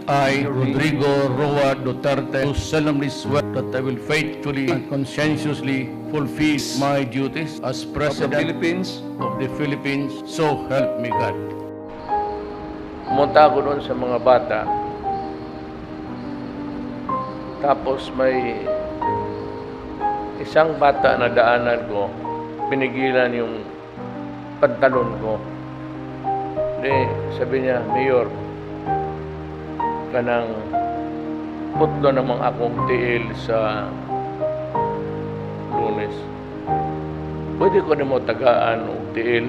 I, Rodrigo Roa Duterte, do solemnly swear that I will faithfully and conscientiously fulfill my duties as of the President Philippines of the Philippines, so help me God. Pumunta ako doon sa mga bata. Tapos may isang bata na daanan ko, pinigilan yung pantalon ko. Di, sabi niya, "Mayor, kanang putlo namang akong tiil sa Lunes. Pwede ko nimo tagaan og tiil?"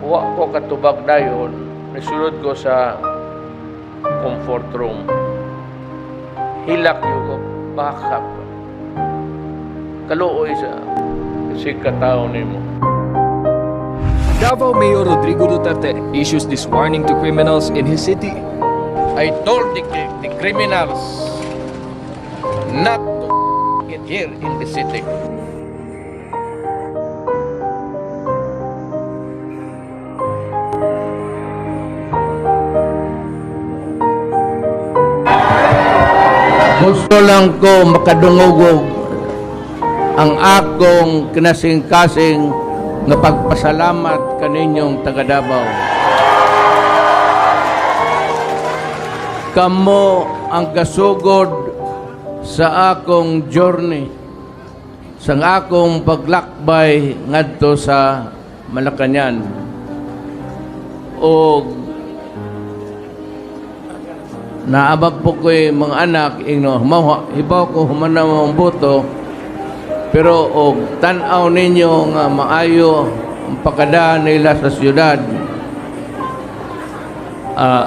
Wa ko katubag dayon, nisulod ko sa comfort room. Hilak gyud ko, bakap. Kaluoy sa si katao nimo. Davao Mayor Rodrigo Duterte issues this warning to criminals in his city. I told the criminals not to get here in the city. Gusto lang ko makadungog ang akong kinasing-kasing nga pagpasalamat kaninyong taga Davao. Kamo ang kasugod sa akong journey, sa akong paglakbay ngadto sa Malacañang. O naabag po ko'y mga anak, ingno, hibaw ko human na mong boto, pero og tan-aw ninyo nga maayo ang pakada nila sa siyudad,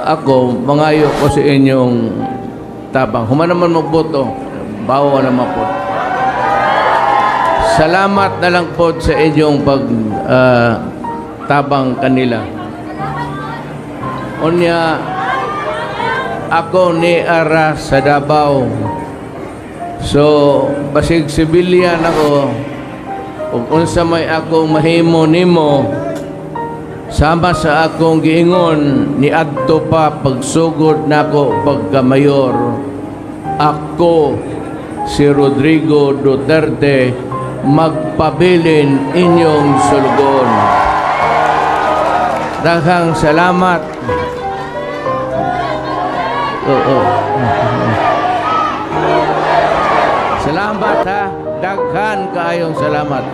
ako, mangayo ko sa inyong tabang. Human naman magboto, bawa naman po. Salamat na lang po sa inyong pag tabang kanila. Unya, ako ni ara sa Davao. So, basig civilian ako, ug unsa may akong mahimo nimo, sama sa akong giingon ni adto pa pagsugod nako pagka-mayor, ako si Rodrigo Duterte magpabilin inyong sulugon. Daghang salamat. Oo. Salamat ha. Daghan kaayong salamat.